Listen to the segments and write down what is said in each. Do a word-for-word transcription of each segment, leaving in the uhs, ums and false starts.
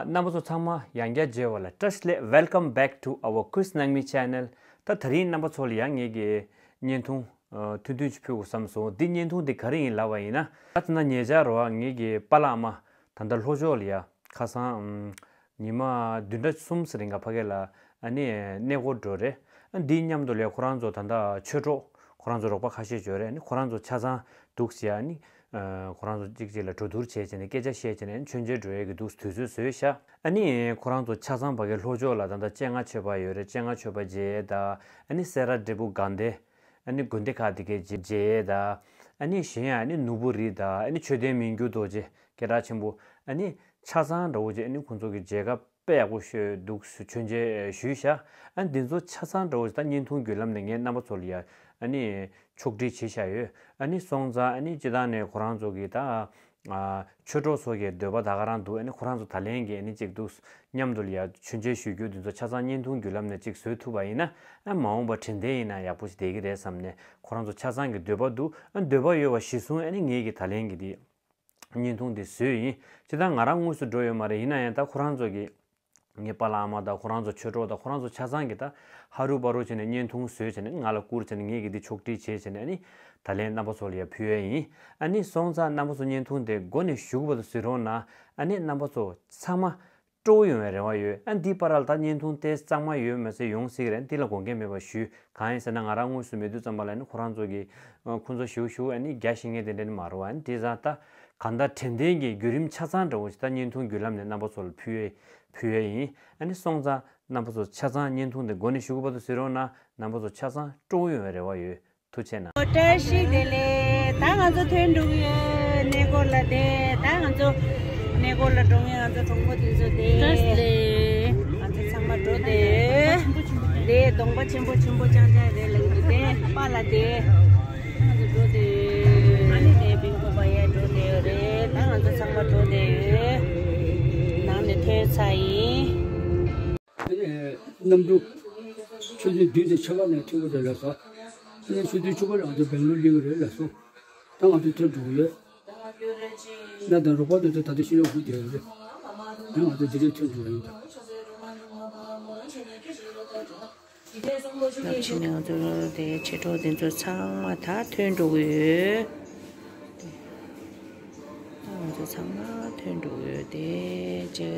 རྣམ་པ་ཚོ་ཚང་མ་ཡང་བསྐྱར་མཇལ་བ་ལ་བཀྲ་ཤིས་བདེ་ལེགས། Welcome back to our Quiz Nangmi channel. ད་ད་རིང་རྣམ་པ་ཚོ་ལ་ཡང་ངེད་ཀྱི་བརྙན་ཐུང་ཨ་ཐུང་ཐུང་ཅིག་ཕུལ་དགོས་བསམ་སོང་། འདི་བརྙན་ཐུང་འདི་ག་རེ་ཡིན་ལབ་པ་ཡིན་ན། ད་ད་ལྟ་ཉེ་ཆར་རུ་ངེད་ཀྱི་པཱ་ལགས་ཨ་མ་ད་ལྟ་ལྷོ་ཕྱོགས་ལ་ཡ་ཁ་སང་ཨམ་ཉི་མ་བདུན་ཕྲག་གསུམ་ཙམ་རིང་ག་ཕ་གི་ལ་ཨ་ནི་གནས་སྐོར་འགྲོ་རེད། ཨ་འདི་མཉམ་དུ་ལ་ཡ་ཁོ་རང་ཚོ་ད་ལྟ་ཆོས་གྲོགས་ཁོ་རང་ཚོ་རོགས་པ་ཁ་ཤས་ཡོད་རེད། ཨ་ནི་ཁོ་རང་ཚོ་ཆ་ཚང་འདུག་ཟེར་ཡ། ཨ་ནི་ཨ་ཁོ་རང་ཚོ་གཅིག་གཅིག་ལ་གྲོས་བསྡུར་བྱས་བྱས་ནས་སྐད་ཆ་བཤད་བྱས་ནས་མཆོད་མཇལ་འགྲོ་ཡས་ཀྱི་འདུག་དུས་ཚོད་བཟོས་ཤག་ཨ་ནི་ཁོ་རང་ཚོ་ཆ་ཚང་ཕ་གི་ལྷོ་ཕྱོགས་ལ་ད་ལྟ་སྤྱན་སྔ་མཆོད་པ་ཡོད་རེད། སྤྱན་སྔ་མཆོད་པ་མཇལ་ཡས་དང་། ཨ་ནི་སེ་ར་འབྲས་སྤུངས་དགའ་ལྡན་ཨ་ནི་དགོན་སྡེ་ཁག་དེ་གའི་མཇལ་ཡས་དང་། ཨ་ནི་གཞན་ཡང་ཨ་ནི་ནོར་བུ་རི་དང་། ཨ་ནི་མཆོད་རྟེན་མི་འགྱུར་རྡོ་རྗེ་སྐད་གྲགས་ཆེན་པོ། ཨ་ནི་ཆ་ཚང་འདྲ་བོ་ཅིག་ཨ་ནི་ཁོང་ཚོ་གི་མཇལ་ཁ་དཔེ་ཡག་པོ་ཞིག་འདུག་མཆོད་མཇལ་ཞུས་ཤག་ཨ་འདི་ཚོ་ཆ་ཚང་འདྲ་བོ་ཞིག་ད་བརྙན་ཐུང་བརྒྱུད་ལམ་ནས་ངས་རྣམ་པ་ཚོ་ལ་ཡ་ཨ་ནི་ཕྱོགས་སྒྲིག་བྱས་བཞག་ཡོད། ཨ་ནི་སོང་ཙང་ཨ་ནི་སྤྱིར་བཏང་ནས་ཁོ་རང་ཚོ་གི་ད་ཨ་ཆོས་གྲོགས་ཚོ་གི་འདོད་པ་ད་ག་རང་འདུག་ཨ་ནི་ཁོ་རང་ཚོ་ད་ལན་གྱི་ཨ་ནི་གཅིག་འདུག་མཉམ་དུ་ལ་ཡ་མཆོད་མཇལ་ཞུ་རྒྱུ་འདི་ཚོ་ཆ་ཚང་བརྙན་ཐུང་བརྒྱུད་ལམ་ནས་གཅིག་བཟོས་ཐུབ་པ་ཡིན་ན། ཨ་མ་འོངས་པ་དྲན་རྟེན་ཡིན་ན་ཡག་པོ་ཞིག་བསྡད་ཀྱི་རེད་བསམ་ནས་ཁོ་རང་ཚོ་ཆ་ཚང་གི་འདོད་པ་འདུག་ཨ་འདོད་པ་ཡོད་པ་གཞི་བཟུང་ཨ་ནི་ངེད་ཀྱི་ད་ལན་གྱི་འདི་བརྙན་ཐུང་འདི་བཟོས་ཡིན། སྤྱིར་བཏང་ང་རང་དངོས་སུ་འགྲོ་ཡོད་མ་རེད། ཡིན་ན་ཡང་ད་ཁོ་རང་ཚོ་གི་ངའི་པཱ་ལགས་ཨ་མ་དང་ཁོ་རང་ཚོ་ཆོས་གྲོགས་དང་ཁོ་རང་ཚོ་ཆ་ཚང་གི་ད་ཧ་རུ་བ་རུ་བྱས་ནས་བརྙན་ཐུང་བཟོས་བྱས་ནས་ང་ལ་བསྐུར་བྱས་ནས་ངེད་ཀྱི་འདི་ཕྱོགས་སྒྲིག་བྱས་བྱས་ནས་ཨ་ནི་ད་ལན་རྣམ་པ་ཚོ་ལ་ཡ་ཕུལ་ཡས་ཡིན། ཨ་ནི་སོང་ཙང་རྣམ་པ་ཚོ་བརྙན་ཐུང་དེ་མགོ་ནས་གཞུག་བར་དུ་གཟིགས་རོགས་གནང་། ཨ་ནི་རྣམ་པ་ཚོ་ཚང་མ་སྤྲོ་པོ་ཡོང་བའི་རེ་བ་ཡོད། ཨ་འདིའི་བར་ལ་ད་བརྙན་ཐུང་ཏོག་ཙམ་མ་ཡོད་མ་ཟད་ཡོང་སྲིད་ཀྱི་རེད། འདི་ལ་དགོངས་འགལ་མེད་པ་ཞུ། གང་ཡིན་ཟེར་ན་ང་རང་དངོས་སུ་མེད་དུས་ཙམ་པ་ལ་ནི་ཁོ་རང་ཚོ་གི་ཨ་ཁོང་ཚོ་ཞུ་ཞུ་ཨ་ནི་རྒྱ་ཤེས་མཁན་དེ་འདྲ་ནི་མ་རེད་པ། ཨ་ནི་དེ་ཙང་ད་གང་ལྟར་དྲན་རྟེན་གྱི་བརྒྱུད་རིམ་ཆ་ཚང་འདྲ་བོ་ཞིག་ད་བརྙན་ཐུང་བརྒྱུད་ལམ་ནས་རྣམ་པ་ཚོ་ལ་ཕུལ་ཡས་ཕུལ་ཡས་ཡིན། ཨ་ནི་སོང་ཙང་རྣམ་པ་ཚོ་ཆ་ཚང་བརྙན་ཐུང་དེ་མགོ་ནས་གཞུག་གུ་བར་དུ་གཟིགས་རོགས་གནང་། རྣམ་པ་ཚོ་ཆ་ཚང་སྤྲོ་པོ་ཡོང་བའི་རེ་བ་ཡོད། ཐུགས་རྗེ་གནང་། བཀྲ་ཤིས་བདེ་ལེགས། ད་ང་ཚོ་ཐོན་འགྲོ་གི་ཡོད། གནས་སྐོར་ལ་བསྡད། ད་ང་ཚོ་གནས་སྐོར་ལ་འགྲོ་མཁན་ང་ཚོ་གྲོགས་པོ་དེ་ཚོ་བསྡད། བཀྲ་ཤིས་བདེ་ལེགས། ང་ཚོ་ཚང་མ་འགྲོ་བསྡད། བསྡད་གདོང་པ་ཆེན་པོ་ཆེན་པོ་རྐྱང་རྐྱང་རེད་ལབ་ཀྱི་འདུག་བསྡད་པཱ་ལགས་བསྡད། ང་ཚོ་འགྲོ་བསྡད། ཨ་ནི་དེ་བིང་པོ་པ་ཡར་འགྲོ་བསྡད་ཡོད་རེད། ད་ང་ཚོ་ཚང་མ་འགྲོ་བསྡད་ཡོད། ནང་ནས་ཐོན་ཚར་ཡིན། གནམ་གྲུ་ཆུ་ཚོད་བདུན་དང་ཕྱེད་ཀ་ནས་ཐོན་གྱི་རེད་ལབ་སོང་། ཨ་ནི་ཆུ་ཚོད་བཅུ་པ་ལ་ང་ཚོ་སྦེང་ལོར་སླེབས་ཀྱི་རེད་ལབ་སོང་། ད་ང་ཚོ་ཐོན་འགྲོ་གི་ཡོད། ང་དང་རོགས་པ་དེ་ཚོ་ད་ལྟ་ཕྱི་ལོགས་སྒུག་བསྡད་ཡོད་རེད། ད་ང་ཚོ་འདི་རིང་ཐོན་འགྲོ་གི་ཡིན་ད། ལབ་ཕྱིན་ནས་ང་ཚོ་དེ་ཆེ་གྲོགས་དེ་ཚོ་ཚང་མ་ད་ཐོན་འགྲོ་གི་ཡོད། ང་ཚོ་ཚང་མ་ཐོན་འགྲོ་གི་ཡོད་དེ། ཅེ་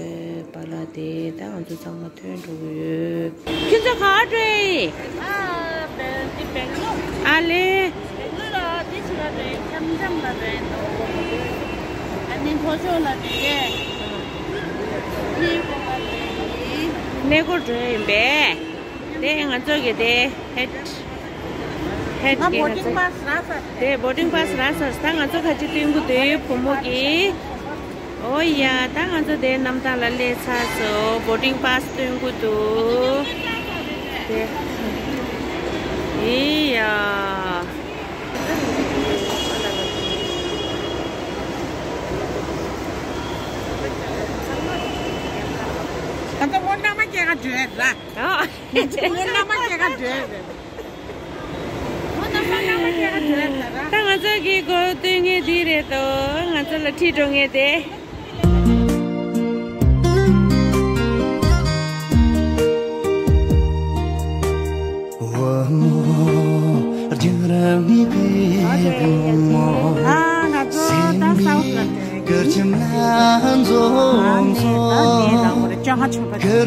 པཱ་ལགས་དེ་ད་ང་ཚོ་ཚང་མ་ཐོན་འགྲོ་གི་ཡོད། ཁྱོད་ཚོ་ག་པར་འགྲོ་ཡིན། ཨ་ལེ། ཨ་ནི་ལྷོ་ཕྱོགས་ལ་འགྲོ་ཡས། གནས་སྐོར་འགྲོ་ཡིན་པས། དེ་ང་ཚོ་གི་དེ་ཧེད། ཧེད་ཀྱི་ང་ཚོ་དེ་བོ་ཊིང་པཱ་སི་རག་ཚར། ད་ང་ཚོ་ཁ་ཅིག་སྟོན་གྱི་འདུག་བུ་མོ་གིས། ཨོ་ཡ། ད་ང་ཚོ་དེ་གནམ་ཐང་ལ་སླེབས་ཚར་སོང་། བོ་ཊིང་པཱ་སི་སྟོན་གྱི་འདུག་དེ་ཨི་ཡ། ད་ལྟ་སྔོན་ནང་མ་སྐྱེས་ག་འགྲོ་ཡ་ར། ཨ། སྔོན་ནང་མ་སྐྱེས་ག་འགྲོ་ཡ་ར། ད་ང་ཚོ་གི་སྒོ་སྟོན་མཁན་འདི་རེད་དོ། ང་ཚོ་ལ་ཁྲིད་འགྲོ་མཁན་དེ། བུ་མོ་རྒྱང་རིང་ནས་བུ་མོ། ཨ་ང་ཚོ་ད་སའུ་ཐི་ལ་འགྲོ་གི་ཡིན། ཨ་ནི་ད་འདི་ལ་འོ་རེ་ཅོ་ཧ་ཆོ་པ་དེ།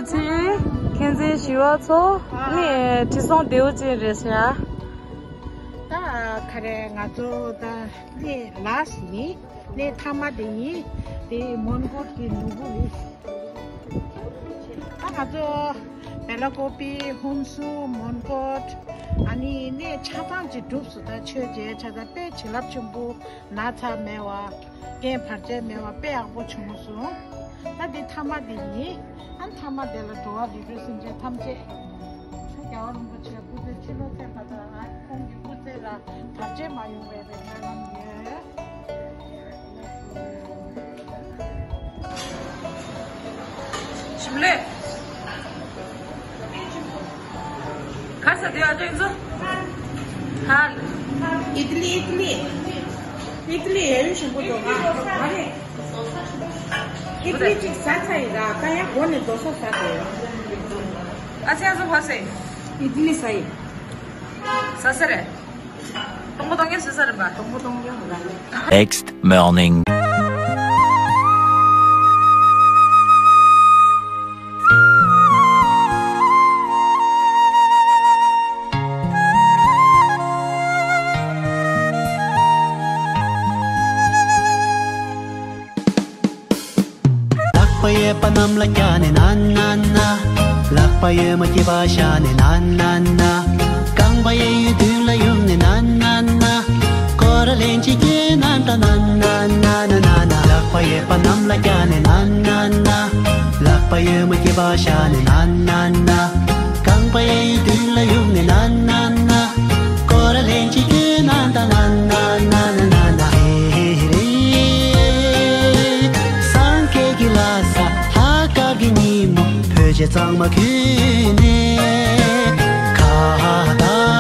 ཚེ་མཁན་ཆེན་ཞི་བ་འཚོ་ནི་ཁྲི་སྲོང་ལྡེའུ་བཙན་རེད་ཤག་ད་ག་རེ་ང་ཚོ་ད་ནི་ལ་ཞིག་ཡིན། གནས་མཐའ་མ་དེ་ཡིན། དེ་མོན་གྷོ་གི་ནོར་བུ་རེད། ད་ང་ཚོ་བེ་ལ་ཀོ་པི། ཧུན་སུར། མོན་གྷོ། ཨ་ནི་གནས་ཆ་ཚང་ཅིག་གྲུབ་སོང་། ད་ཆོས་མཇལ་ཆ་ཚང་དཔེ་བྱིན་རླབས་ཆེན་པོ། ན་ཚ་མེད་པ། རྐྱེན་བར་ཆད་མེད་པ་དཔེ་ཡག་པོ་བྱུང་སོང་། ད་དེ་མཐའ་མ་དེ་ཡིན། ཨ་མཐའ་མ་དེ་ལ་འགྲོ་བ་རིགས་དྲུག་སེམས་ཅན་ཐམས་ཅད་རྒྱལ་བ་རིན་པོ་ཆེ་སྐུ་ཚེ་ཕྱི་ལོ་ཚེ་ཕ་ད་ཁོང་གི་སྐུ་ཚེ་ལ་བར་ཆད་མ་ཡོང་བའི་སྨོན་ལམ་ཡོད། ཞིམ་ལེ། ཁ་ས་དེ་ཨ་ཅོ་ཡིན་ཚོ། ཧ། ཨི་ཏི་ལི། ཨི་ཏི་ལི། ཨི་ཏི་ལི་ཡ་ཡུ་ཞིམ་པོ་འདུག་ཨ། ཨ་རེ། ཨི་ཏི་ལི་གཅིག་ཟ་ཚར་ཡིན་ར། ད་ཡང་སྒོ་ནས་རྡོ་སོ་ཟ་དགོས། ཨ་ཅག་ཚོ་ཕ་སེ། ཨི་ཏི་ལི་ཟ་ཡིན། ཟ་ས་རེད། སྟོང་པ་སྟོང་རྐྱང་ཟ་ས་རེད་པ། སྟོང་པ་སྟོང་རྐྱང་རེད། Next morning. ལག་པ་གཡས་པ་གནམ་ལ་བཀྱག་ནས་ན་ན་ན། ལག་པ་གཡོན་མ་སྐེད་པ་བཞག་ནས་ན་ན་ན། རྐང་པ་གཡས་གཡོན་མདུན་ལ་གཡུག་ནས་ན་ན་ན། སྐོར་ར་ལན་གཅིག་བརྒྱབ་ན་ད་ན་ན་ན་ན་ན་ན། ལག་པ་གཡས་པ་གནམ་ལ་བཀྱག་ནས་ན་ན་ན། ལག་པ་གཡོན་མ་སྐེད་པ་བཞག་ནས་ན་ན་ན། རྐང་པ་གཡས་གཡོན་མདུན་ལ་གཡུག་ནས་ན་ན་ན། སྐོར་ར་ལན་གཅིག་བརྒྱབ་ན་ད་ན་ན་ན་ན་ན་ན། ཧེ་ཧེ་རེ། སངས་རྒྱས་ཀྱི་ལྷ་ས་ལྷག་དཀར་གྱི་ཉིན་མོ། བོད་ཆས་གཙང་མ་གྱོན་ནས། ཁ་བཏགས་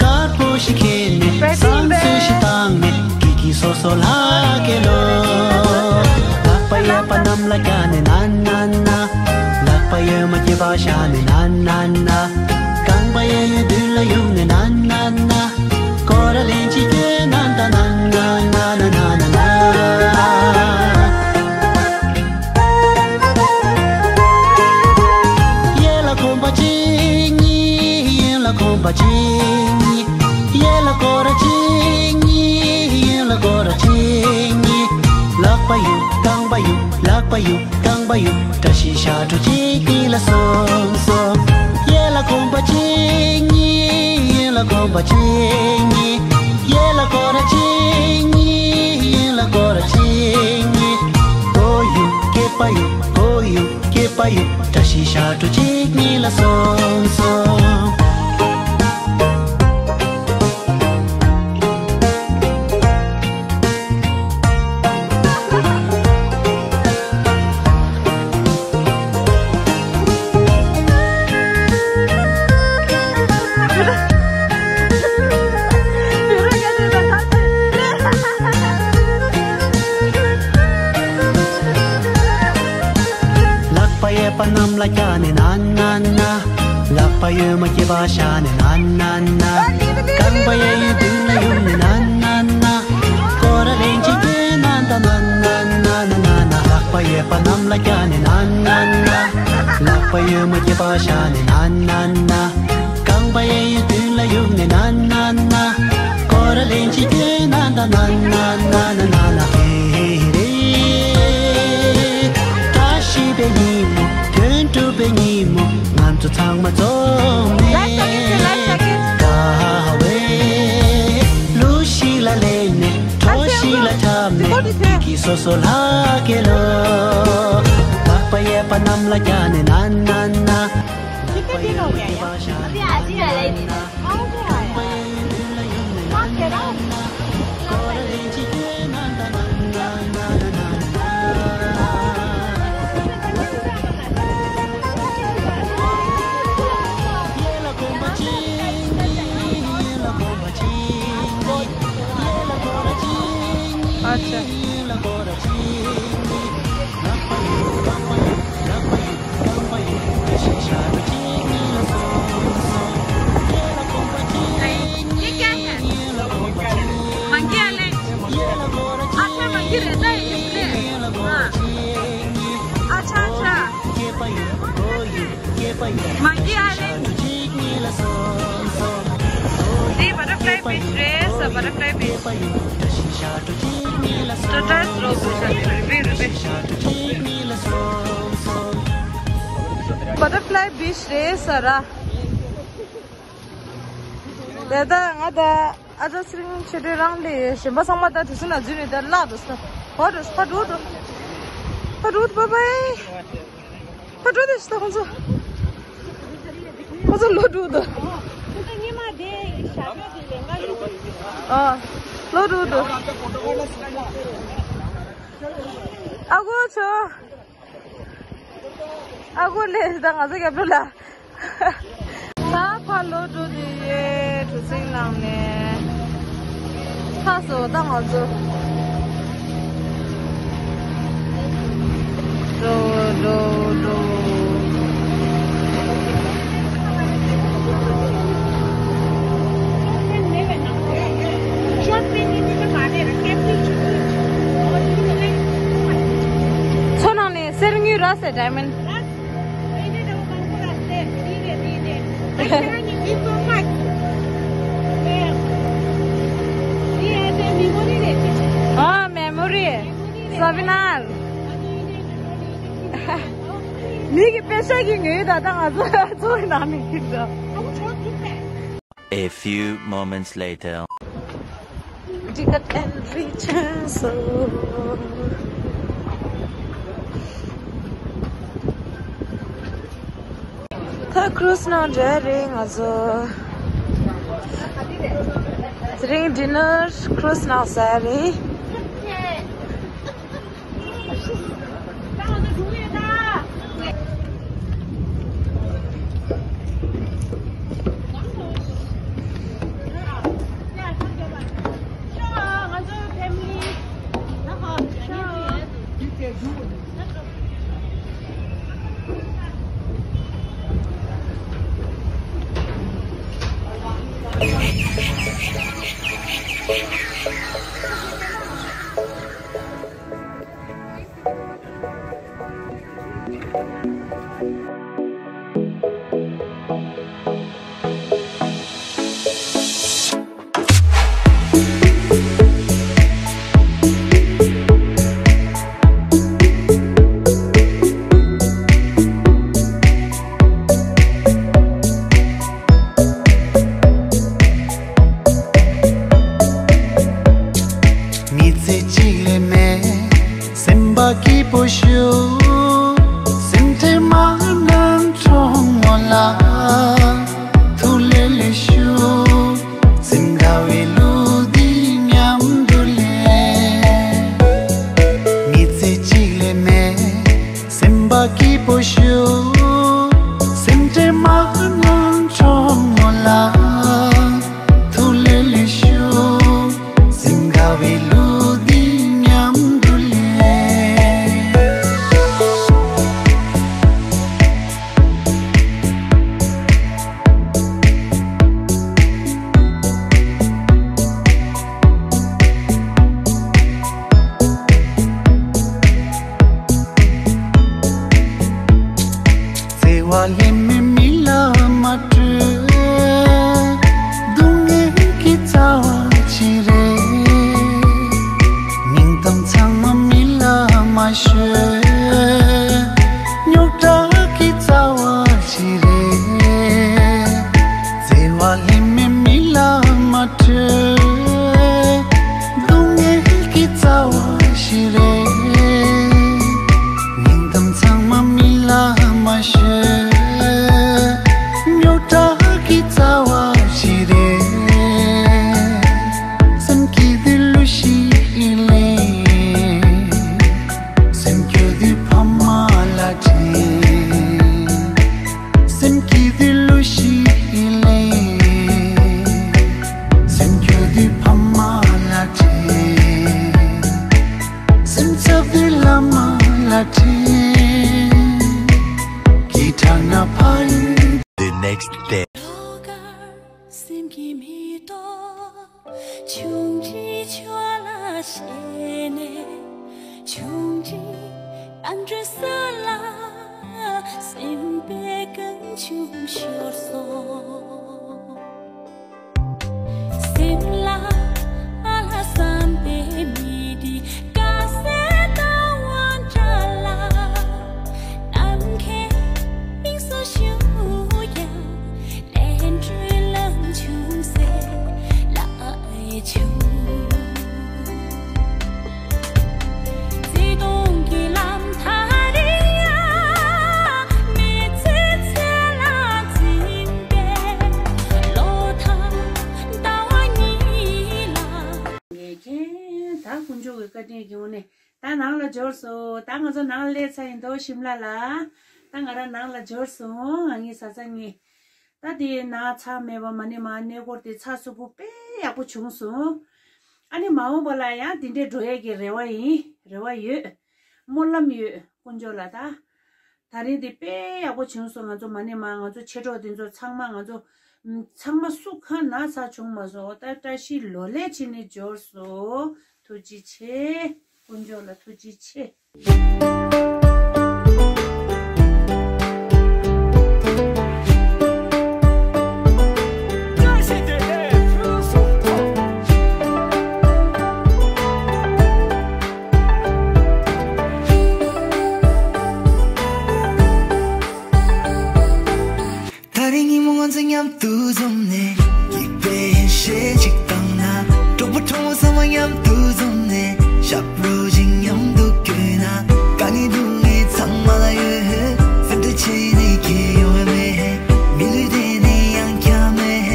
དཀར་པོ་ཞིག་འཁྱེར་ནས། བསང་གསོལ་ཞིག་བཏང་ནས། སྐྱིད་སྐྱིད་སོ་སོ་ལྷག་གེ་ལོ། ལག་པ་གཡས་པ་གནམ་ལ་བཀྱག་ནས་ན་ན་ན། ལག་པ་གཡོན་མ་སྐེད་པ་བཞག་ནས་ན་ན་ན། རྐང་པ་གཡས་གཡོན་མདུན་ལ་གཡུག་ནས་ན་ན་ན། སྐོར་ར་ལན་གཅིག་བརྒྱབ་ན་ད་ན་ན་ན་ན་ན་ན་ན། གཡས་ལ་གོམ་པ་གཅིག་གཉིས། གཡོན་ལ་གོམ་པ་གཅིག་གཉིས། གཡས་ལ་སྐོར་ར་གཅིག་གཉིས། གཡོན་ལ་སྐོར་ར་གཅིག་གཉིས། ལག་པ་གཡུག་རྐང་པ་གཡུག་ལག་པ་གཡུག་རྐང་པ་གཡུག་བཀྲ་ཤིས་ཞབས་བྲོ་གཅིག་གཉིས་ལ་སོང་སོང་། གཡས་ལ་གོམ་པ་གཅིག་གཉིས། གཡོན་ལ་གོམ་པ་གཅིག་གཉིས། གཡས་ལ་སྐོར་ར་གཅིག་གཉིས། གཡོན་ལ་སྐོར་ར་གཅིག་གཉིས། མགོ་གཡུག་སྐེད་པ་གཡུག་མགོ་གཡུག་སྐེད་པ་གཡུག་བཀྲ་ཤིས་ཞབས་བྲོ་གཅིག་གཉིས་ལ་སོང་སོང་། ལག་པ་གཡས་པ་གནམ་ལ་བཀྱག་ནས་ན་ན་ན། ལག་པ་གཡོན་མ་སྐེད་པ་བཞག་ནས་ན་ན་ན། རྐང་པ་གཡས་གཡོན་མདུན་ལ་གཡུག་ནས་ན་ན་ན། སྐོར་ར་ལན་གཅིག་བརྒྱབ་ན་ད་ན་ན་ན་ན་ན་ན། ལག་པ་གཡས་པ་གནམ་ལ་བཀྱག་ནས་ན་ན་ན། ལག་པ་གཡོན་མ་སྐེད་པ་བཞག་ནས་ན་ན་ན། རྐང་པ་གཡས་གཡོན་མདུན་ལ་གཡུག་ནས་ན་ན་ན། སྐོར་ར་ལན་གཅིག་བརྒྱབ་ན་ད་ན་ན་ན་ན་ན་ན། ཧེ་ཧེ་རེ། བཀྲ་ཤིས་པའི་ཉིན་མོ། དོན་གྲུབ་པའི་ཉིན་མོ། ང་ཚོ་ཚང་མ་འཛོམས་ནས། དགའ་བའི་གླུ་ཞིག་ལ་ལེན་ནས། བྲོ་ཞིག་ལ་འཁྲབ་ནས། སྐྱིད་སྐྱིད་སོ་སོ་ལྷག་གེ་ལོ། ལག་པ་གཡས་པ་གནམ་ལ་བཀྱག་ནས་ན་ན་ན། ལག་པ་གཡོན་མ་སྐེད་པ་བཞག་ནས་ན་ན་ན། ཨ་ཅག Monkey Island. འདི་Butterfly Beach རེད། ས་Butterfly Beach. Turtles རོ་བུ་ཤ་རུ་བི་རུ་བི། Butterfly Beach རེད་ས་ར། དེ་ད་ང་ད་ཨ་ཅག་ཚེ་རིང་ཆོས་སྒྲོན་རང་ལས་གཞན་པ་ཚང་མ་ད་དུས་ཚོད་ན་འཛུལ་ནས་ད་བརླག་འདུག་ས། ཧོ་འགྲོ་ཕ་འགྲོ་འགྲོ། ཕ་འགྲོ་འདུག་པ་པའི། ཕ་འགྲོ་དེ་ཤི་ད་ཁོང་ཚོ། ཁོང་ཚོ་ལོ་འགྲོ་འདུག་ཨ། ལོ་འགྲོ་འདུག་ཨ་ཁུ་ཚོ། ཨ་ཁུ་ལས་ད་ང་ཚོ་རྒྱབ་ལོ་ལ། ད་ཕར་ལོག་འགྲོ་དུས་ཡོད་གྲུ་གཟིངས་ནང་ནས། ཚ་སོ་ད་ང་ཚོ། འགྲོ་འགྲོ་འགྲོ། མཚོ་ནང་ནས་གསེར་དངུལ་རག་སའི་ཌའི་མོན། ཨ་མེ་མོ་རི། སོ་བི་ནར། མི་གི་པེ་ཤ་གི་ངོས་ད་ལྟ་ང་ཚོ་ཚོ་ནང་ནས་ཡིན་འདྲ། A few moments later. Ticket entry ཆགས་སོང་། ད་ཀྲུ་སི་ནང་འགྲོ་རེད་ང་ཚོ། དེ་རིང་ཌི་ནར་ཀྲུ་སི་ནང་ཟ་རེད། མི་ཚེ་གཅིག་ལས་མེད། སེམས་པ་སྐྱིད་པོ་ཞུ། སེམས་ཁྲལ་མ་གནང་གྲོགས་མོ་ལ། ཐུགས་ལས་ལས་ཞུ། སེམས་དགའ་བའི་གླུ་འདི་མཉམ་དུ་ལེན། མི་ཚེ་གཅིག་ལས་མེད། སེམས་པ་སྐྱིད་པོ་ཞུ། སེམས་ཁྲལ་མ་གནང་གྲོགས་མོ་ལ། ཐུགས་ལས་ལས་ཞུ། སེམས་དགའ་བའི་གླུ་འདི་མཉམ་དུ་ལེན། བརྩེ་བ་ལྷད་མེད་མི་ལ་མ་སྤྲོད། སྡུག་བསྔལ་གྱི་རྩ་བ་ཅི་རེད། སྙིང་གཏམ་ཚང་མ་མི་ལ་མ་ཤོད། རྙོག་དྲ་གི་རྩ་བ་ཅི་རེད། བརྩེ་བ་ལྷད་མེད་མི་ལ་མ་སྤྲོད། སྡུག་བསྔལ་གྱི་རྩ་བ་ཞིག་རེད། སྙིང་གཏམ་ཚང་མ་མི་ལ་མ་ཤོད། རྙོག་དྲ་གི་རྩ་བ་ཞིག་རེད། སེམས་སྐྱིད་དུས་གླུ་ཞིག་ལེན། སེམས་སྐྱོ་དུས་ཕ་མ་ལ་དྲན། སེམས་སྐྱིད་དུས་གླུ་ཞིག་ལེན། སེམས་སྐྱོ་དུས་ཕ་མ་ལ་དྲན། སེམས་འཚབ་དུས་བླ་མ་ལ་དྲན། སྐྱིད་དྲགས་ན་ཕ་ཡུལ། The next day. སེམས་ཀྱི་མེ་ཏོག་ཆུང་ཆུང་ཆུ་ལ་ཞེན་ནས། ཆུང་ཆུང་དང་འདྲ་ས་ལ་སེམས་པའི་གངས། ཆུང་ཤོར་སོང་། སེམས་ལ་ཨ་ལ་བསམ་པའི་མི་དེ་དགའ་སེ་ལྟ་བ་འདྲ་ལ། ནམ་མཁའི་དབྱིངས་སུ་བཞུགས་ཀྱང་ལས་འཕྲོའི་ལམ་ཆུང་སེ་ལ། བརྩེ་དུང་གི་ལམ་ཐག་རིང་ཡང་མི་ཚེ་ཚེ་ལ་འཛིན་པའི་བློ་ཐག་ཟླ་བ་གཉིས་ལ། ངས་ཀྱང་ད་དཀོན་མཆོག་གི་བཀའ་དྲིན་གྱི་ངོ་ནས་ད་ནང་ལ་འབྱོར་སོང་། ད་ང་ཚོ་ནང་ལ་སླེབས་ཚར་ཡིན་འདུག་ཤིམ་ལ་ལ། ད་ང་རང་ནང་ལ་འབྱོར་སོང་། ང་གཉིས་བཟའ་ཚང་གཉིས། ད་དེ་ན་ཚ་མེད་པ་མ་ནི་མ་གནས་སྐོར་དེ་ཚ་སུ་བུ་དཔེ་ཡག་པོ་བྱུང་སོང་། ཨ་ནི་མ་འོངས་པ་ལ་ཡང་དེ་འདྲའི་འགྲོ་ཡས་ཀྱི་རེ་བ་ཡིན། རེ་བ་ཡོད། སྨོན་ལམ་ཡོད། དཀོན་མཆོག་ལ་ད། ད་རིང་དེ་དཔེ་ཡག་པོ་བྱུང་སོང་། ང་ཚོ་མ་ནི་མ་ང་ཚོ་མཆེད་གྲོགས་དེ་ཚོ་ཚང་མ་ང་ཚོ་ཚང་མ་སུ་གང་ན་ཚ་བྱུང་མ་སོང་། ད་བཀྲ་ཤིས་ལོ་ལེགས་བྱས་ནས་འབྱོར་སོང་། ཐུགས་རྗེ་ཆེ། དཀོན་མཆོག་ལ་ཐུགས་རྗེ་ཆེ། ད་རེས་ཉིན་མོ་ང་ཚོ་མཉམ་དུ་འཛོམས་ནས། སྐྱིད་པའི་ཞལ་གཅིག་བཏང་ན། གྲོགས་པོ་གྲོགས་མོ་ཚང་མ་མཉམ་དུ་འཛོམས་ནས། ཞབས་བྲོ་ཞིག་མཉམ་དུ་བསྐྱོན་ན། དཀའ་ངལ་སྡུག་བསྔལ་ཚང་མ་ལ་ཡོད། སེམས་ཁྲལ་བྱས་ནས་ཁྱད་ཡོང་བ་མེད། མི་ལུས་དེ་ནི་ཡང་བསྐྱར་མེད།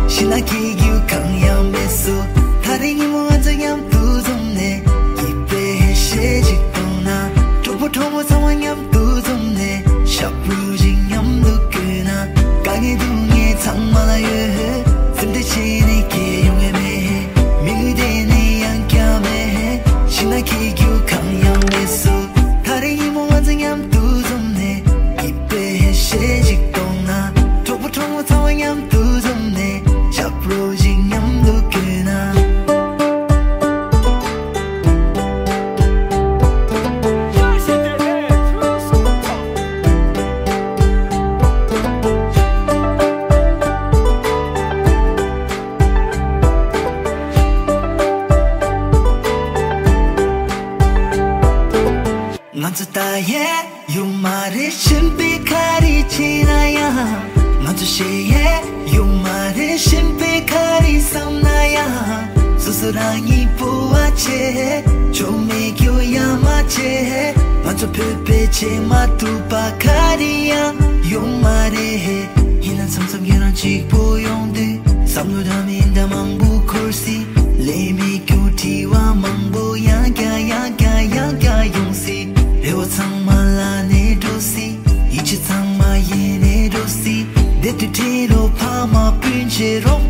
ཕྱི་ལ་སྐྱིད་རྒྱུ་གང་ཡང་མེད་སོ། ད་རེས་ཉིན་མོ་ང་ཚོ་མཉམ་དུ་འཛོམས་ནས། སྐྱིད་པའི་ཞལ་གཅིག་བཏང་ན། གྲོགས་པོ་གྲོགས་མོ་ཚང་མ་མཉམ་དུ་འཛོམས་ནས། ཞབས་བྲོ་ཞིག་མཉམ་དུ་བསྐྱོན་ན། དཀའ་ངལ་སྡུག་བསྔལ་ཚང་མ་ལ་ཡོད། སེམས་ཁྲལ་བྱས་ནས་ཁྱད་ཡོང་བ་མེད། མི་ལུས་དེ་ནི་ཡང་བསྐྱར་མེད། ཕྱི་ལ་སྐྱིད་རྒྱུ་གང་ཡང་མེད་སོ། ད་རེས་ཉིན་མོ་ང་ཚོ་མཉམ་དུ་འཛོམས་ནས། སྐྱིད་པའི་ཞལ་གཅིག་བཏང་ན། གྲོགས་པོ་གྲོགས་མོ་ཚང་མ་མཉམ་དུ་འཛོམས་ནས། ཞབས་བྲོ་ཞིག་མཉམ་དུ་བསྐྱོན་ན། ང་ཚོ་ལྟ་ཡས་ཡོད་མ་རེད། གཞན་པས་ག་རེ་བྱས་ན་ཡང་། ང་ཚོ་ཤེས་ཡས་ཡོད་མ་རེད། གཞན་པས་ག་རེ་བསམ་ན་ཡང་། སོ་སོ་རང་ཉིད་སྤོབས་པ་བྱེད། ཆོ་མེད་རྒྱུ་ཡ་མ་བྱེད། ང་ཚོ་བོད་པས་བྱེད་མ་ཐུབ་པ་ག་རེ་ཡང་ཡོད་མ་རེད། ཡིན་ན་མཚམས་མཚམས་ཁྱེད་རང་གཅིག་པོ་ཡོང་དུས། བསམ་བློ་འདྲ་མིན་འདྲ་མང་པོ་འཁོར་སྲིད། ལས་མེད་རྒྱུ་དྲི་བ་མང་པོ་ཡང་བསྐྱར་ཡང་བསྐྱར་ཡང་བསྐྱར་ཡོང་སྲིད། རེ་བ་ཚང་མ་བླ་ནས་འགྲོ་སྲིད། ཡིད་ཆེས་ཚང་མ་ཡལ་ནས་འགྲོ་སྲིད། བདེ་སྡུག་འཕྲད་རོགས། ཕ་མ་སྤུན་མཆེད་རོགས།